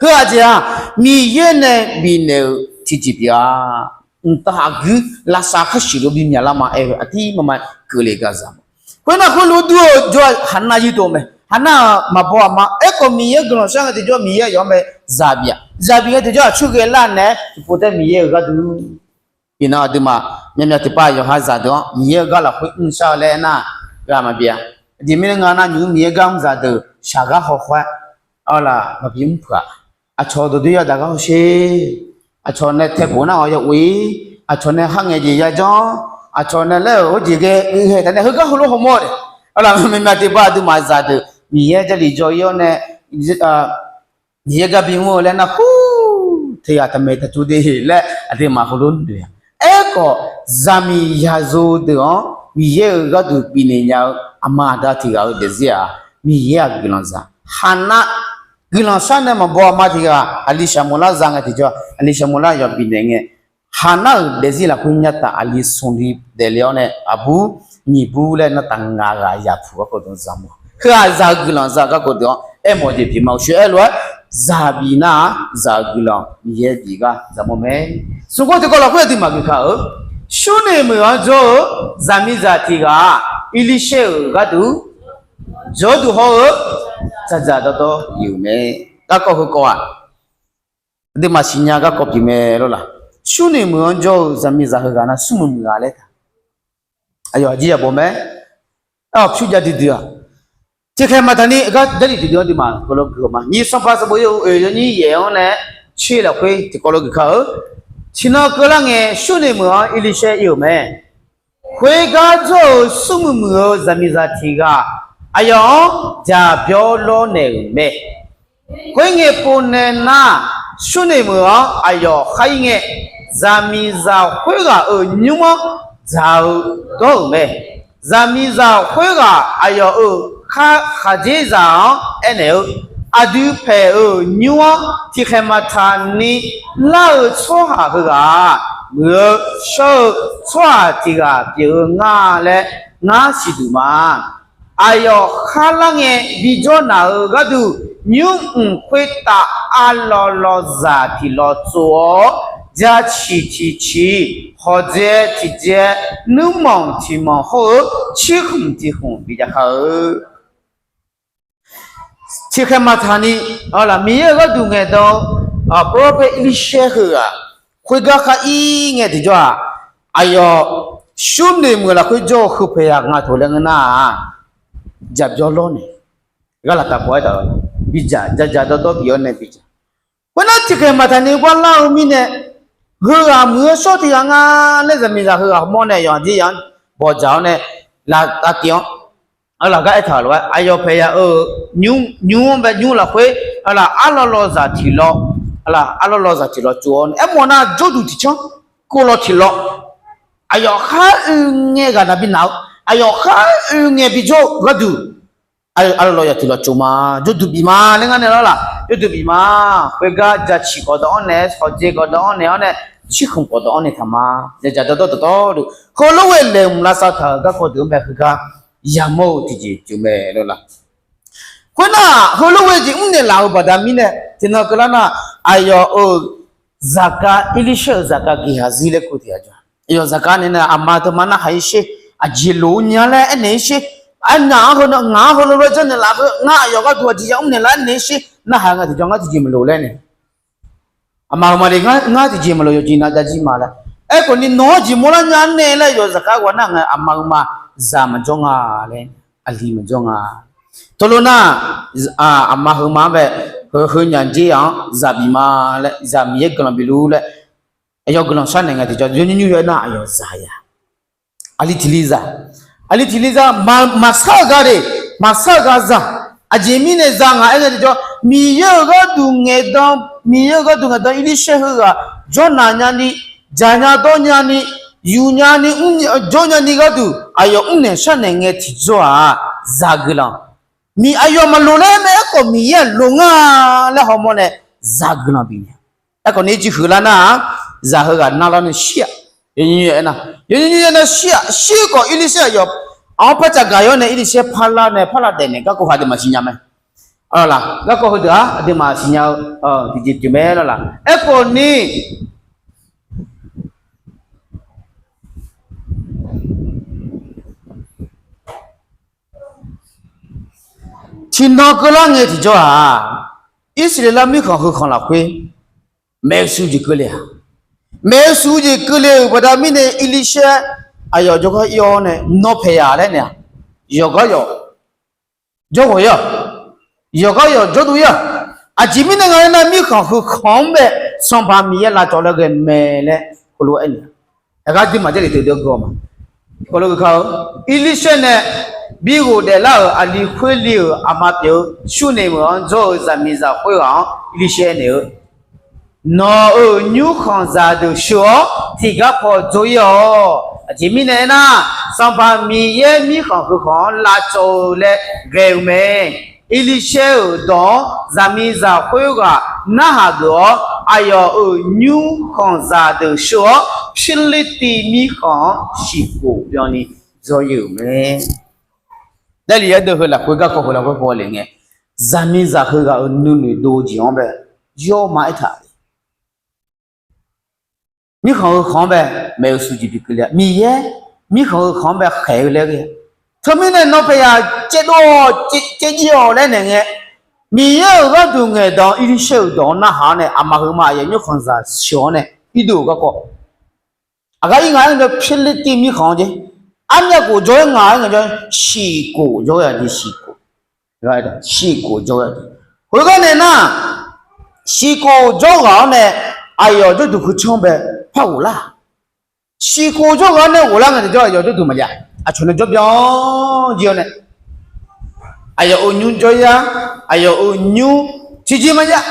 Heu aqjeq-aq, Miqyaer nae bifnaeq-euq tiqjeq pyeuf-a. Mqtav aqguir lavshav kharshiq dawr bimyaq lar ma aer-eu aqdir mama keuvle gar zaq mawf. Khoernar khoerlof dur-eu jawr-aq, Haqnar yurdov mae. Haqnar-aq maqbaw aqma. Aerkhawf Miqyaer guiqlanq shar ngae tiqjawr Miqyaer aqyawf-anr bae zaq bif-aq. Zaq bif ngae tiqjawr aqcur ghae lar naeq-aer tiqpov taef Miqyaer-euq gharduq. Iqnan aqduimaf myavmyav tiqpav yawqha zaqdeuq-anr Miqyaer-euq gar lafkhoer mrshar-eu laer aernar, ghaq maqbif-a. Aqjeq mirnae nga nar, nymq-mr Miqyaer gar mr zaqdeuq shaq gar hawkhaer, arlaq maqbi mr peuq-aq. Aqcawq dawqdoer yadaq gar hawsher. Aqcawq nae taeqbof nar-awq yawof-ir. Aqcawq nae kharngaeq jeq yajanr. Aqcawq nae laer-euq hawjeq ghae uiqhae taq nae heugar heulof hawmawr-eu taef. Arlaq myavmyav tiqpav aqduimaf zaqdeuq Miqyaer Jarlif jawr-ir-awr nae Miqyaer gar bimr-eu laer nar, hu, teughaq taqmaeq taqtuv de laer aqduimaf heulof noeq-a. Aerkhawf, zaqmiq zaqyo deuq-anr Miqyaer-euq gharduq bifnaeq nya-eu aqma aqda tiq ghaq-euq daefzir-aq, Miqyaer-aq guiqlanq zaq. Haqnar guiqlanq shar nae maqbaw aqma tiq ghaq aqli shaqmawf lar za ngae tiqjawr, aqli shaqmawf lar yawf bifnaeq ngae, Haqnar-euq daefzir lafkhoer nyartaf aqli smq li daefle-awr nae, aqbur nyiq bur laer nartaf ngaq ghaq yaqpuq garkawv deuq-anr zaq mawf. Heu-aq zaq-eu guiqlanq zaq garkawv deuq-anr aermawf jeq pyeuf ma. Uqshoe aerlof-aer, zaq bif nar-aq zaq-eu guiqlanq Miqyaer bif gar zaq mawf mae. Smq khoer tiqkawv lafkhoer aqduimaf geuf kar-eu, Surnoeq meuq-anr jawr-eu zaqmiqzaq tiq ghaq-aq, Erlirshaer-euq gharduq jawrduq hawr-eu dzaqdzaq dawrdawr bif-euq mae. Garkawv heukawv-aq, aqduimaf siqnya garkawv pyeuf mae lawr laq. Surnoeq meuq-anr jawr-eu zaqmiqzaq heughaq nar smrmuiq muiq ghaq laer taq. Aqyawf aqjeq yabaw mae. Arpyur jav duidui-aq, tiqkhaeq maqtaqni gar Jarlif duidui-anr aqduimaf tiqkawv lof geuf-eu ma. Nyiq Sanqpaq sanqbof yawhuiq oeq yawnyir yaeq-anr nae tser lafkhoer tiqkawv lof geuf kar-eu, tiqnan keuvlar ngae Surnoeq meuq-anr Erlirshaer ir-euq mae. Khoergar jawr-eu smrmuiq muiq-eu zaqmiqzaq tiq ghaq aqyawf-anr jaqbyawr lawrnaeq-euq mae. Khoerngae pov nae nar, Surnoeq meuq-anr aqyawf khar ir ngae, zaqmiqzaq khoerghaq-euq nymr-anr dzaq-eu dawr-euq mae. Zaqmiqzaq khoerghaq aqyawf-euq khar khaqdzerzaq-anr aernaeq-eu, aqdui paeq-euq nymr-anr tiqkhaeq maqtaqni lar-eu tsawrhaq heughaq-aq, muiq-eu shawr-eu tsawrhaq tiq ghaq pyeuf-eu nga laer ngar siqduq ma. Aqyawf khar lar ngae bijawr naq-eu gharduq, nymr mq khoertav arlawr lawrzaq tiq lawr tsov-awr, jaqciq tiq ciq, hawqdzae tiq dzae, nuirmanq tiq manq hawr-eu cirkhmq tiq khmq bi jav kar-eu. Tiqkhaeq maqtaqni, Miqyaer-euq gharduq ngaeqdan-eu prophet Erlirshaer heughaq khoergar khar ir ngae tiqjawr-aq, aqyawf Surnoeq meuq lafkhoer jawr-eu heu paeq yaq nga taq laer ngeur nar-aq, jaqbyawr lawrnaeq, gharlaq taq paw-aer taq, bidzaq jadzaq dawrdawr bif-awr nae bidzaq. Khoernar tiqkhaeq maqtaqni ghar lar-eu mirnae, heughaq muiq-eu shawr tiq ghaq nga laer zaqmiqzaq heughaq mawr nae yawqha jir ya-anr bawqdzaq-awr nae, laftav tiv-anr, laf gar aertaq-euq lof-aer aqyawf paeqyaq-euq nymr, nymr-anr bae nymr lafkhoer, arlaf arlawr lawzaq tiq lawr, arlaf arlawr lawzaq tiq lawr tsov-awr nae aermawf nar jawrduq tiq canr, kov lawr tiq lawr, aqyawf khar oe ngae ghaq naq bi naq-eu, aqyawf khar oe ngae bi jawr-eu gharduq, arlawr lawzaq tiq lawr tsov ma, jawrduq bif ma laer ngar nae lawr laf, jawrduq bif ma. Khoergar jaciq khawf dawq-anr naeq-aer, hawqjeq khawf dawq-anr naeq-awr nae, cirkhmq khawf dawq-anr naeq taq ma. Yajaq dawrdawr dawqtawvluf heulof-aer laeqhmq lavsav taq-euq garkawv deuq-anr bae heugar yamawr-eu tiqjeq pyeuf mae lawr laf. Khoernar, heulof-aer jeq mrnaeq laf-eu baqda mirnae tiqnan keuvlar nar, aqyawf-euq zaqkhav, Erlirsaer-euq zaqkhav Geqhaqzir laer kur tiq ghaq jawr-a. Aqyawf zaqkhav nae nar, aqma teumav narhaq-ir sher, aqjeq loq-eu nya laer aernaeq-ir sher, arnaq-anr heu ngaq-anr heulof-aer janrnaeq laf-eu, ngar aqyawf gharduq aqjeq ya mrnaeq lar aernaeq-ir sher, narhaq ngae tiqjawr ngar tiqjeq maqloq laer nae, aqma heuma le ngar tiqjeq maqloq yawqjeq nav jav jir ma laer. Aerkhawf ni nawq-anr jeq mawrlar nya nae laer yawf zaqkhav ghawqmya nar ngae aqma heuma zaq maqjawr nga laer, aqli maqjawr nga. Teulof nar, aqma heuma-anr bae, heu, heu nyaf dzer-anr zaq bif ma laer, zaq Miqyaer guiqlanq bif luf laer, aqyawf guiqlanq sharnaeq ngae tiqjawr yawnymr nymr yaw-aer nar aqyawf zaq ya. Aqli tiq li zaq, aqli tiq li zaq, maqsar-eu gar de, maqsar-eu gar zaq. Aqjeq mirnae zaq ngaq aer ngae tiqjawr, Miqyaer-euq gharduq ngaeqdan, Miqyaer-euq gharduq ngaeqdan Erlirsaer heughaq jawrnaq nyani, jaqnya dawrnyani, yufnyani, jawrnyani gharduq aqyawf mrnaeq sharnaeq ngae tiqjawr-aq, zaq guiqlanq. Miq aqyawf maqloq laer mae, aerkhawf Miqyaer-aq loq ngar laer hawmawr nae zaq guiqlanq bif nya. Aerkhawf ni civ huiqlar nar-aq, zaq heughaq narlar nae shir-aq, yawnymr nymr yaw-aer nar, yawnymr nymr yaw-aer nar shir-aq, shir khawf Erlirsaer aqyawf, aq-anr par tsavgaq yawr nae Erlirsaer parlar nae parlar daef naeq garkawv ha aqduimaf siqnya mae. Arlaq, garkawv heudeuq-aq aqduimaf siqnya-eu tiqjeq pyeuf mae lawr laf. Aerkhawf ni tiqnan keuvlar ngae tiqjawr-aq, Irsaqleqlav mirkhanq heukhanq lafkhoer maeqsuq jeq keuvle-aq, maeqsuq jeq keuvle-euq baqda mirnae Erlirsaer aqyawf jawrgar ir-awr nae nawr paeq ya laer naeq-aq, yawqgar yawq jawrghawq ir-awq, yawqgar yawq jawrduq ir-awq. Aqjeq mirnae nga aernar, mirkhanq heukhanq-anr bae Sanqpaq Miqyaer lavcawv laer ghae mae laer heulof-aer aernaeq-a. Aqgar duimaf Jarlif teudeuq-anr geur-awq ma. Heulof-aer ghae-eu, Erlirsaer nae bi ghofdaef lar-euq aqli khoer li-euq aqma pyeuf-eu Surnaeq meuq-anr jawr-eu zaqmiqzaq khoerghaq-anr Erlirsaer naeq-eu, nawq-euq nymrkhanqzaq deuq sheuq-awr tiqgar paw dzawr ir-awq. Aqjeq mirnae aernar, Sanqpaq Miqyaer mirkhanq heukhanq-anr lavcawv-eu laer ghae-eu mae. Erlirsaer-euq dawq-anr zaqmiqzaq khoerghaq narhaq geuf-awr, aqyawf-euq nymrkhanqzaq deuq sheuq-awr, Pirlirtiv mirkhanq-anr siqkof byanni dzawr ir-euq mae. Jarlif ardeuv heu lafkhoer garkawv heu lafkhoer paw le ngae, zaqmiqzaq heughaq-euq nuinoeq dov-eu jeq-anr bae yawr ma aertaq-a. Mirkhanq heukhanq-anr bae maeqsuq jeq bi keuvle-a. Miqyaer mirkhanq heukhanq-anr bae khaeq-eu laer ghae, teumirnae nawr paeq ya caevdov-awq, caevjiv-awq laer naeq ngae, Miqyaer-euq gharduq ngaeqdan Erlirsaer-euq dawq-anr narhaq-awr nae aqma heuma aqyawf nymrkhanqzaq sheuq-awr nae irdov-euq garkawv. Aqgar ir nga aer ngae jawr, Pirlirtiv mirkhanq-anr jeq armyav khof jawr-aer nga aer ngae jawr, siqkof jawr-aer-a jeq, siqkof. Siqkof jawr-aer, khoergar nae nar, siqkof jawr ghaq-awr nae aqyawf jawrduq keucanr bae par ghoflar. Siqkof jawr ghaq-awr nae ghoflar ngae tiqjawr aqyawf jawrduq maqjav. Aqcawq nae jawr byan jir-awr nae, aqyawf-euq nymr jawryar, aqyawf-euq nymr tiqjeq maqjav.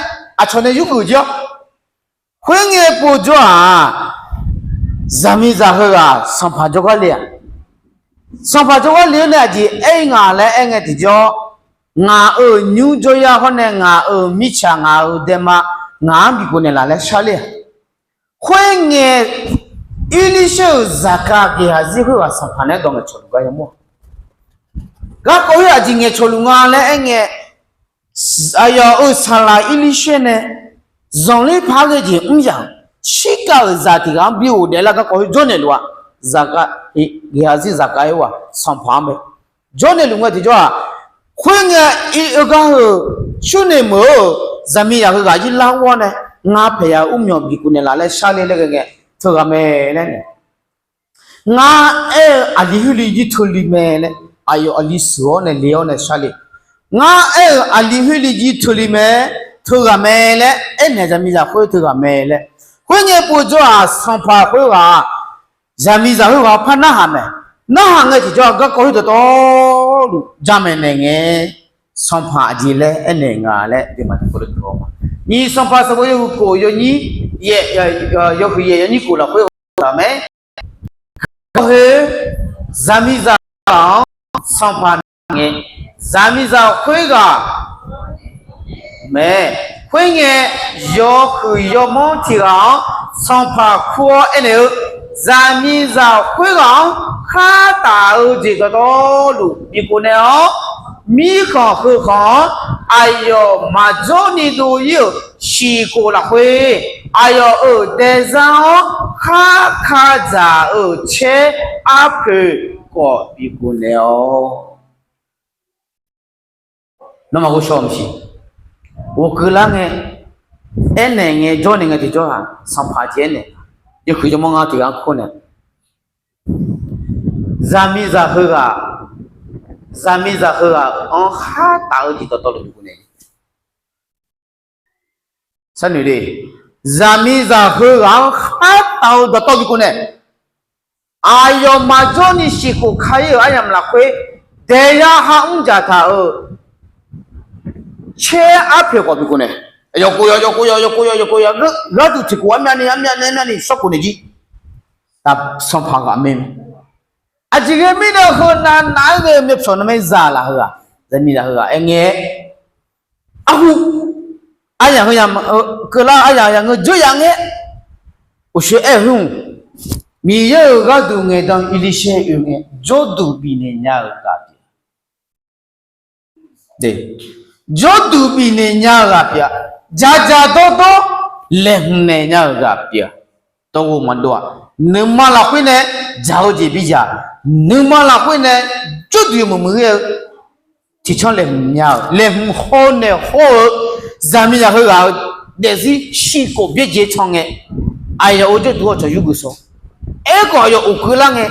Aqcawq nae yurgeuf jir-awr, khoerngae povjawr-aq, zaqmiqzaq heughaq sanqpaq jawrgar le-aq, sanqpaq jawrgar le-awr nae aqjeq aer-ir nga laer aer ngae tiqjawr, ngaq-euq nymr jawryar hawr nae ngaq-euq mirtsaq, ngaq-euq daema, ngaq-anr bikhof naeqlaf laer sharler-aq, khoerngae Erlirsaer-euq zaqkhav Geqhaqzir khoerghaq sanqpaq naeq-aer dawq ngaeqcawq luf gar yamawr-aq, garkawv-ir aqjeq ngaeqcawq luf nga laer aer ngae, aqyawf-euq saqlaq Erlirsaer nae zanqler par ghae jeq mr yaq-euq, shirkav-euq zaq tiq ghaq-anr bi ghofdaef lar garkawv-ir jawrnaeq luf-a. Zaqkhav, Geqhaqzir zaqkhav khoerghaq sanqpaq-anr bae jawrnaeq luf ngae tiqjawr-aq, khoerngae ir-eu gar heu, Surnaeq meuq-euq zaqmiqzaq heughaq yirlar ur-awr nae, ngar paeq ya-eu urmyawq bikhof naeqlaf laer sharler laer ghae ngae, teughaq mae laer nae, ngar aer-eu aqli khoerli jir teuli mae laer, aqyawf aqli sheuq-awr nae le-awr nae sharle. Ngar aer-euq aqli khoerli jir teuli mae, teughaq mae laer aernaeq, zaqmiqzaq khoer teughaq mae laer. Khoerngae povjawr-aq, sanqpaq khoerghaq-aq, zaqmiqzaq khoerghaq-anr par narhaq mae. Narhaq ngae tiqjawr-aq garkawv khoer dawqtawvluf jamaeq naeq ngae, sanqpaq aqjeq laer aernaeq nga laer aqduimaf tiqkawv lof-aer taq-awr ma. Nyiq Sanqpaq sanqbof yawhuiq kof yawnyir, yawhuiq yaef yawnyir kof lafkhoer-eu taq mae. Gawqhoe zaqmiqzaq ghaq-anr sanqpaq nae ngae, zaqmiqzaq khoerghaq mae. Khoerngae, yawhuiq yawmanr tiq ghaq-anr sanqpaq kur-awr aernaeq-eu, zaqmiqzaq khoerghaq-anr khar taf-eu jeq dawqtawvluf bikhof naeq-awr, mirkhanq heukhanq-anr aqyawf maqjawr ni dov-ir-euq shiqkof lafkhoer, aqyawf-euq daezar-anr khar ka dzaq-euq caer arpoeq khawf bikhof naeq-awr. Nawmaf ghovshaw maqsiq. Ghofkeuv lar ngae, aernaeq ngae jawrnaeq ngae tiqjawr-aq sanqpaq jeq aernaeq, yawhuiq yawmanr ngar tiq ghaq-anr kur nae, zaqmiqzaq heughaq, zaqmiqzaq heughaq-anr khar taf-eu jeq dawqtawvluf bikhof naeq. Sharnoeq le. Zaqmiqzaq heughaq-anr khar taf-eu dawqtawv bikhof naeq. Aqyawf maqjawr ni shiqkof ka-ir-euq aryamq lafkhoer, daeyar ha mr dzaqtaq-euq caer arpoeq khawf bikhof naeq. Yawkhof yawq, yawkhof yawq, yawkhof yawq, yawkhof yawq, gharduq tiqkhof armyavni, armyavni, armyavni shawrkhof naeq jir. Taf sanqpaq ghaq mae. Aqjeq ghae mirnae heunav nav-aer ghae-eu myavpyawq navmaqzaq laf heughaq, zaqmiqzaq heughaq aer ngae, arhu, aryamq heu yamq keuvlar aryamq yamq ngeur dzeur yaf ngae, uqshoe aer-eu hmq, Miqyaer-euq gharduq ngaeqdan Erlirsaer oe ngae, jawrduq bifnaeq nya-euq ghaq pyeuf. Jawrduq bifnaeq nya-eu ghaq pyeuf-a. Dzaqdzaq dawrdawr laeqhmq naeq nya-euq ghaq pyeuf-a. Dawr ghof maqdov-aq, nuima lafkhoer nae dzaq-eu jeq bidzaq, nuima lafkhoer nae jawrduq yawmuiq muiq ghae-eu tiqcanr laeqhmq nya-euq, laeqhmq hawnaeq hawr-eu zaqmiqzaq heughaq-euq daefzir shirkhof byaerdzae can ngae, aqyawf-euq jawrduq-anr cawq yurgeuf shawr. Aerkhawf aqyawf of keuvlar ngae,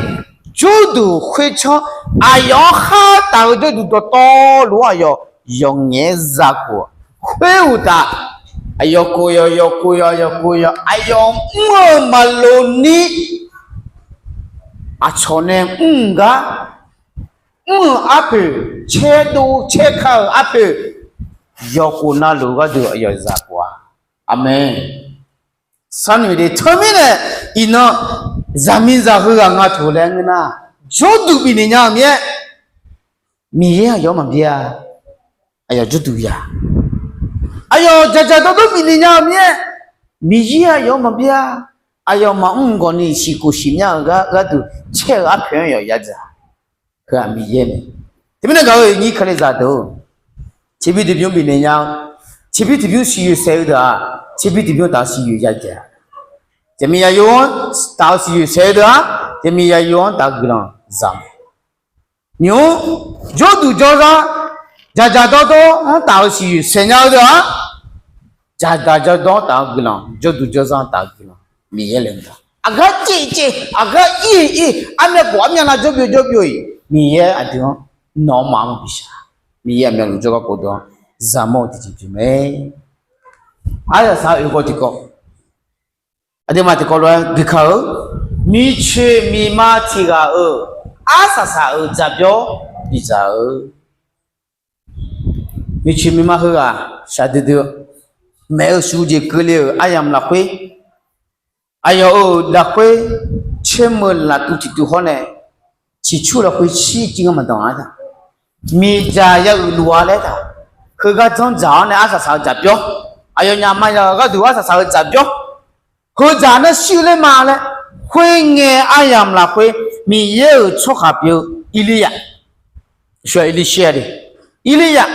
jawrduq khoertsanr aqyawf-anr khar taf-eu jawrduq dawqtawvluf-anr aqyawf yawqngaef-aer zakhof-a. Khoeruqtaf, aqyawf khof yawq, yawkhof yawq, yawkhof yawq, aqyawf mr-eu maqloq ni aqcawq nae mr-euq gar, mr-euq arpoeq, caerdov caerka-euq arpoeq, yawkhof navluf gharduq aqyawf zakhof-a. Aqmeq. Sharnoeq de. Teumirnae iqnan zaqmiqzaq heughaq nga toq laer ngeur nar, jawrduq bifnaeq nya-euq mir-aer, Miqyaer aqyawf-anr maqbyav-a. Aqyawf jawrduq ya. Aqyawf dzaqdzaq dawrdawr bifnaeq nya-euq mir-aer, Miqyaer aqyawf-anr maqbyav-a. Aqyawf maqmr gawqni siqkhof siqmyar-euq gar gharduq caer-eu arpoeq-anr yawf yadzaq. Heu-aq Miqyaer mae. Teumirnae gaq-eu nyir kalizaq deuq-or, tserbymr tiqbymr bifnaeq nya-eu, tserbymr tiqbymr siqyoeq saef-eu deuq-aq, tserbymr tiqbymr taf-eu siqyoeq yadzaq. Jaqmiqyaq yo-anr taf-eu siqyoeq saef-eu deuq-aq, jaqmiqyaq yo-anr taf-eu guiqlanq zaq mae. Nymq-mr jawrduq jawrzar, dzaqdzaq dawrdawr-anr taf-eu siqyoeq saef nya-eu deuq-aq, dzaqdzaq dawrdawr-anr taf-eu guiqlanq, jawrduq jawrzar-anr taf-eu guiqlanq, Miqyaer laeqhmq taq. Aqgar caev caev, aqgar ir ir, armyav khof armyav nav jawrbyov jawrbyov-iq, Miqyaer aqdui-anr nawq-anr maqmr bishaq, Miqyaer aqmyanluf jawrgar khofdawq-anr zaqmawr-eu tiqjeq pyeuf mae. Arsaq saq-eu oeqkawv tiqkawv, aqduimaf tiqkawv lof-aer gui ka-eu, miqcoeq miqma tiq ghaq-euq arsaq saq-euq dzaqbyawr bidzaq-eu, miqcoeq miqma heughaq shaqdui dui-eu, maeq-eu shuf jeq keuvle-euq aryamq lafkhoer, aqyawf-euq lafkhoer tsermeuq laftuv tiqtuv hawr nae, ciqcur lafkhoer shir civ ngar maqdanq-a taq, miqdzaq ya uiqluf-a laer taq, heugar dzanr dzaq-awr nae arsaq saq-eu dzaqbyawr, aqyawf nyaf ma yaq gharduq arsaq saq-eu dzaqbyawr, heudzaq nar shir-eu laer ma laer, khoerngae aryamq lafkhoer Miqyaer-euq tsawrhaq pyeuf-eu Erlirya, Erlirya,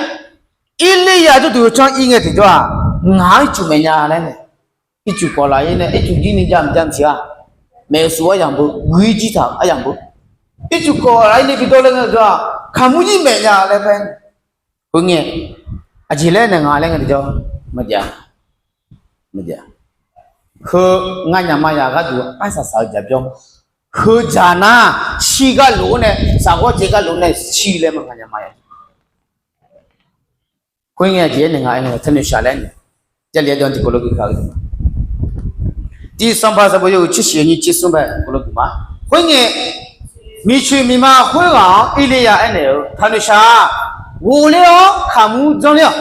Erlirya jawrduq yawcanr ir ngae tiqjawr-aq, ngaq-anr ircuf maeq nya laer nae, ircuf kawv laf-ir nae ircuf jir ni jav mq jav mq siq-a, maeqsu aryamq beu, guir jir taq-euq aryamq beu, ircuf kawv laf-ir ni bidawr laer ngae tiqjawr-aq, kaqmur jir maeq nya laer paer. Khoerngae aqjeq laer nae ngaq laer ngae tiqjawr, maqjav, maqjav. Heu nganyaf mayaq gharduq arsaq saq-eu dzaqbyawr, heudzaq nar shir gar lof-aer nae, saqghawr jeq gar lof-aer nae shir laer ma nganyaf mayaq. Khoerngae aqjeq aer nae ngaq aer ngae teunoeq shaq laer nae, Jarlif-aer dawq tiqkawv lof gui ka-eu ma. Tiq Sanqpaq sanqbof yawhuiq tser shiq yawnyir tser smr bae tiqkawv lof gui ma. Khoerngae Miqcoeq miqma khoerghaq-anr Erlirya aernaeq-eu, Taqnoeq shaq-aq, ghofler-awr kaqmur janrler-awq.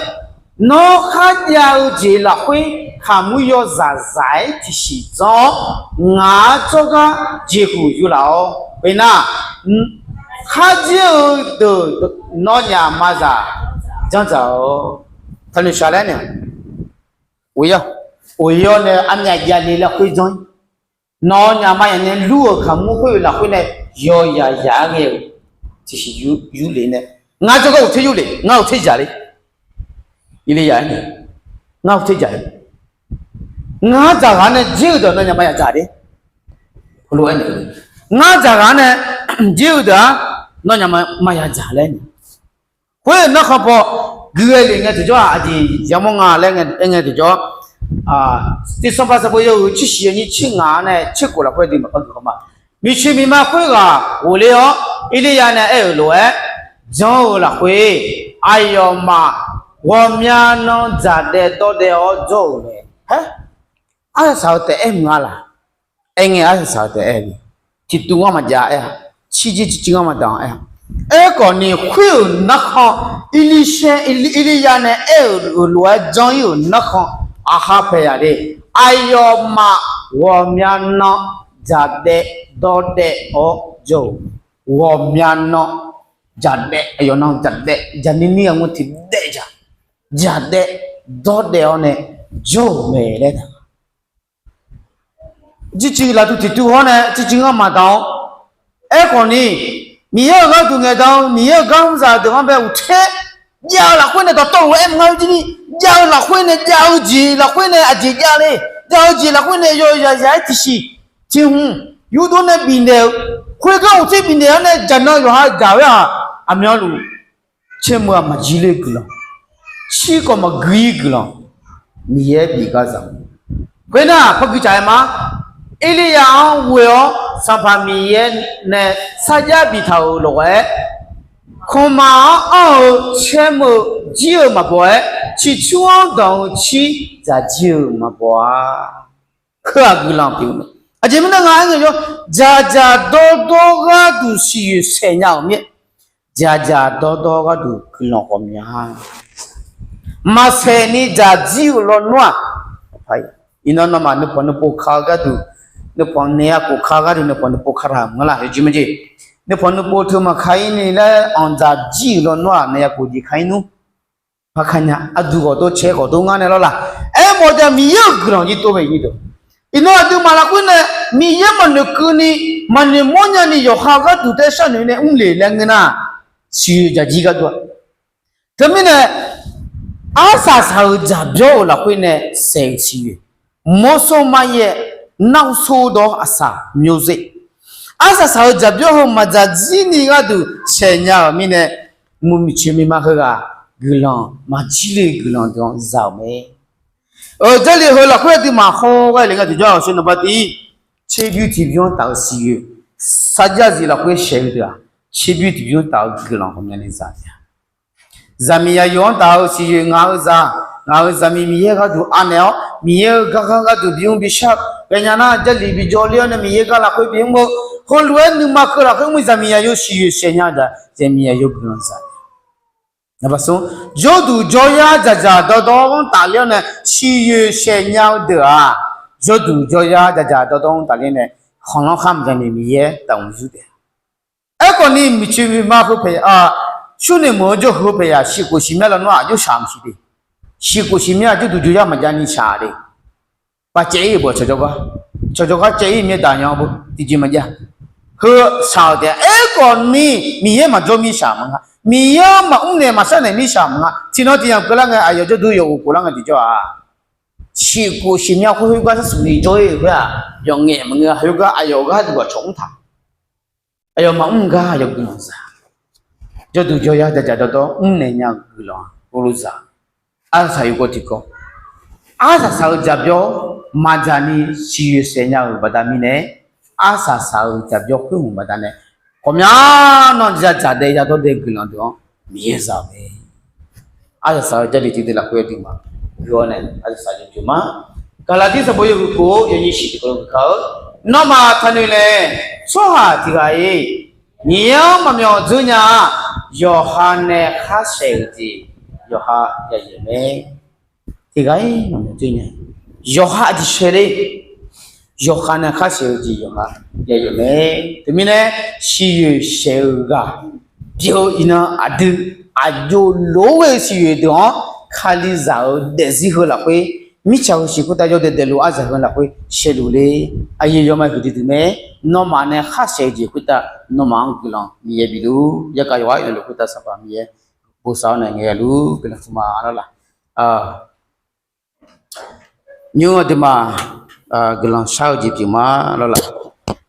Nawr kharjav-eu jeq lafkhoer kaqmur yawzaq zaq-aer tiqsiq janr-awr, ngaq-anr tsawrgar jeqhuq yulaf-awr, khoernar, kharjir-eu deuq nawnyaf mazaq janrdzaq-awq. Taqnoeq shaq laer nae, oq-ir-awr nae armyaf javle lafkhoer janr-ir. Nawnyaf mayaq nae lur-euq kaqmur khoer-euq lafkhoer nae yawzaq zaq-aer ghae-eu tiqsiq yurlef nae, ngar tsawrgar uqter yurlef, ngar uqter zaqler. Erlirya aernaeq, ngar uqter zaqler. Ngar dzaqghaq nae jir-eu deuq nawnyaf mayaq dzaq ler. Ngar dzaqghaq nae jir-eu deuq-aq nawnyaf mayaq dzaq laer nae. Khoer-euq narkhan paw gui ghae lef ngae tiqjawr-aq, aqjeq yamawr nga laer aer ngae tiqjawr, Tiqsanqpaq sanqbof yawhuiq tser shiq yawnyir tser ngaq-anr nae tser khof lafkhoer aqduimaf par gui haw ma. Miqcoeq miqma khoerghaq ghofler-awr, Erlirya nae aer-euq lof-aer janr-eu lafkhoer, aqyawfmaf ghawqmya nan dzaqdaev dawrdaev-awr jawr-euq mae. Haer, arsaq saq-eu taef aer mq nga laq? Aer ngae arsaq saq-eu taef aer-eu, tiqtuv ngar maqjav aer-a, cirjir cirjir ngar maqdaq-anr aer-a. Aerkhawf ni khoer-euq narkhan, Erlirya nae aer-euq lof-aer janr-ir-euq narkhan, aqha paeq yaq de. Aqyawfmaf ghawqmya nan dzaqdaev dawrdaev-awr jawr-eu, ghawqmya nan dzaqdaev, aqyawf nan dzaqdaev, dzaqnir nir ghaq nmr tiqdaev dzaq, dzaqdaev dawrdaev-awr nae jawr-euq mae laer taq. Jircuiv laftuv tiqtuv hawr nae jircuiv ngar maqdaq-awr, aerkhawf ni, Miqyaer-euq gharduq ngaeqdan-eu Miqyaer-euq gar mr zaq deuq-anr bae uqter jav-eu lafkhoer nae dawqtawvluf-aer mr ngar-eu jir ni, jav-eu lafkhoer nae jav-eu jeq lafkhoer nae aqjeq jav le, jav-eu jeq lafkhoer nae yawzaq zaq-aer tiqsiq tiq hmq yurdov nae bifnaeq-eu, khoergar uqter bifnaeq-awr nae jaqnan yawqha gaq-eu-aq, aqmyanluf caermeuq-aq maqjir ler guiqlanq, shirkhawf maqgui-ir guiqlanq, Miqyaer bif gar zaq. Khoernar par gui caf-aer ma. Erlirya-anr ghoe-awr Sanqpaq Miqyaer nae sarjax biftaq-euq lof-aer, kanqmaq-anr anr-eu caermeuq jir-eu maqbaw-aer, ciqcur-anr danq-eu cir dzaq jir-eu maqbaw-a. Heu-aq guiqlanq pyeuf-eu mae. Aqjeq mirnae nga aer ngae yawr, dzaqdzaq dawrdawr gharduq siqyoeq saeq nya-euq mir-aer, dzaqdzaq dawrdawr gharduq guiqlanq ghawqmya maqsaeq ni dzaq jir-euq lawnmr-aq, iqnan nawmaf nuipawq nuipov ka-eu gharduq, nuipawq naeq-a khof ka-eu gharduq nuipawq nuipov ka taq-euq maqngeur laf, yawjeq majeq. Nuipawq nuipov teu maqka-ir ni laer anqdzaq jir-euq lawnmr-aq, naeq-a khof jeq ka-ir nmr. Parkar nya, aqduq ghawqdov cae ghawqdov ngar nae lawr laq. Aermawf-eu jeq Miqyaer-euq guiqlanq jir tov mae nyirdeuq. Iqnan aqduimaf lafkhoer nae Miqyaer maqnoeq keuvni, maqnoeq mawrnya ni yawqha gharduq taer sharnoeq nae mr le laer ngeur nar, siqyoeq dzaq jir gharduq-a. Teumirnae arsaq saq-euq dzaqbyawr-euq lafkhoer nae saeq-euq siqyoeq, မုဆိုးမရဲ့ နောက်ဆုံးသော အစာမျိုးစေ့. Arsaq saq-euq dzaqbyawr heu maqdzaq jir ni gharduq saeq nya-euq mirnae, muiq miqcoeq miqma heughaq guiqlanq maqjir le guiqlanq deuq-anr za-euq mae. Jarlif heu lafkhoer aqduimaf hawr ghae le nga tiqjawr-aq, sheuq naqba tiq, tserbymr tiqbymr-anr taf-eu siqyoeq, sarjax zif lafkhoer saeq-eu deuq-aq, tserbymr tiqbymr taf-eu guiqlanq ghawqmyani za-a. Zaqmiq yaqyoq-anr taf-eu siqyoeq ngaq-eu zaq, ngaq-euq zaqmiq Miqyaer gharduq anaeq-awr, Miqyaer-euq garkar gharduq bimr bishar-eu ghaenya nar, Jarlif bijawr ler-awr nae Miqyaer gar lafkhoer bimr-eu, heulof-aer nuima keuv lafkhoer mr zaqmiq yaqyo siqyoeq saeq nya-eu daq, zaqmiq yaqyo guiqlanq za-a. Yawduq jawryar dzaqdzaq dawrdawr-anr tafler-awr nae siqyoeq saeq nya-eu deuq-aq, yawduq jawryar dzaqdzaq dawrdawr-anr tafler nae khanqlanr khar maqjav ni Miqyaer taf mq yur taef. Aerkhawf ni miqcoeq miqma heu paeq-a, surnoeq meuq-eu jawr heu paeq-aq, siqkhof siqmyar lawnmr-aq jawrshaq maqsiq de. Siqkhof siqmyar jawrduq jawryar maqjav ni shaq de. Baqcaev-ir bawq cawqjawr gar, cawqjawr gar caev-ir myaerdaq nya-eu tiqjeq maqjav. Heu shaq-euq taef-a. Aerkhawf ni Miqyaer maqjawr mirshaq maqnga, Miqyaer-anr maqmr naeq maqshar naeq mirshaq maqnga. Tiqnan tiqyamq keuvlar ngae aqyawf jawrduq yawqghof khof lar ngae tiqjawr-aq, siqkhof siqmyar khoer khoergar sharsuq ni jawr-ir-euq khoer-aq, yawqngaef maqngeur-a. Khoergar aqyawf gharduq ghaq cawq mr taq, aqyawf maqmr gar aqyawf guiqlanq za. Jawrduq jawryar dzaqdzaq dawrdawr mrnaeq nya-eu guiqlanq heulof za. Arsaq saq yawkawv tiqkawv, arsaq saq-eu dzaqbyawr maqdzaq ni siqyoeq saeq nya-euq baqda mirnae, arsaq saq-eu dzaqbyawr khoer hmq baqdanae, ghawqmya nan dzaqdzaq daef yadawr daef guiqlanq deuq-anr Miqyaer za-euq mae. Arsaq saq-eu Jarlif tiqdeuq lafkhoer aqduimaf yur-awr nae arsaq saq-eu jeq pyeuf ma. Gaqlaqdir sanqbof yawhuiq khof-or, yawnyir shif tiqkawv lof-aer kar-eu, nawmaf taqnoeq naeq, tsawrhaq tiq ghaq-iq Nyiq-anr maqmyawf dzeur nya-aq, yawqha nae khar saef-euq jeq yawqha yayaef mae. Tiqghaq-ir maqmyawf dzeur nya. Yawqha aqjeq saef le. Yawqha nae khar saef-eu jeq yawqha yayaef mae. Teumirnae, siqyoeq saef-eu ghaq pyeuf-eu iqnan aqdui aqjox lof-aer ghae-eu siqyoeq deuq-anr Kalizaq-euq daefzir heu lafkhoer, mirtsaq heu siq khoertav yawdaef daefluf arzaq heu lafkhoer saev luf le. Aqyuif yawma huiqdui dui mae. Nawmaf nae khar saef-eu jeq khoertav nawmaf-anr guiqlanq Miqyaer bif luf. Yagaq yawqha-aer naeq luf khoertav Sanqpaq Miqyaer bosav-awr nae ngaeq-a luf guiqlanq tmqma lawrlaf. Nymr aqduimaf guiqlanq shar-eu jeq pyeuf ma lawrlaf.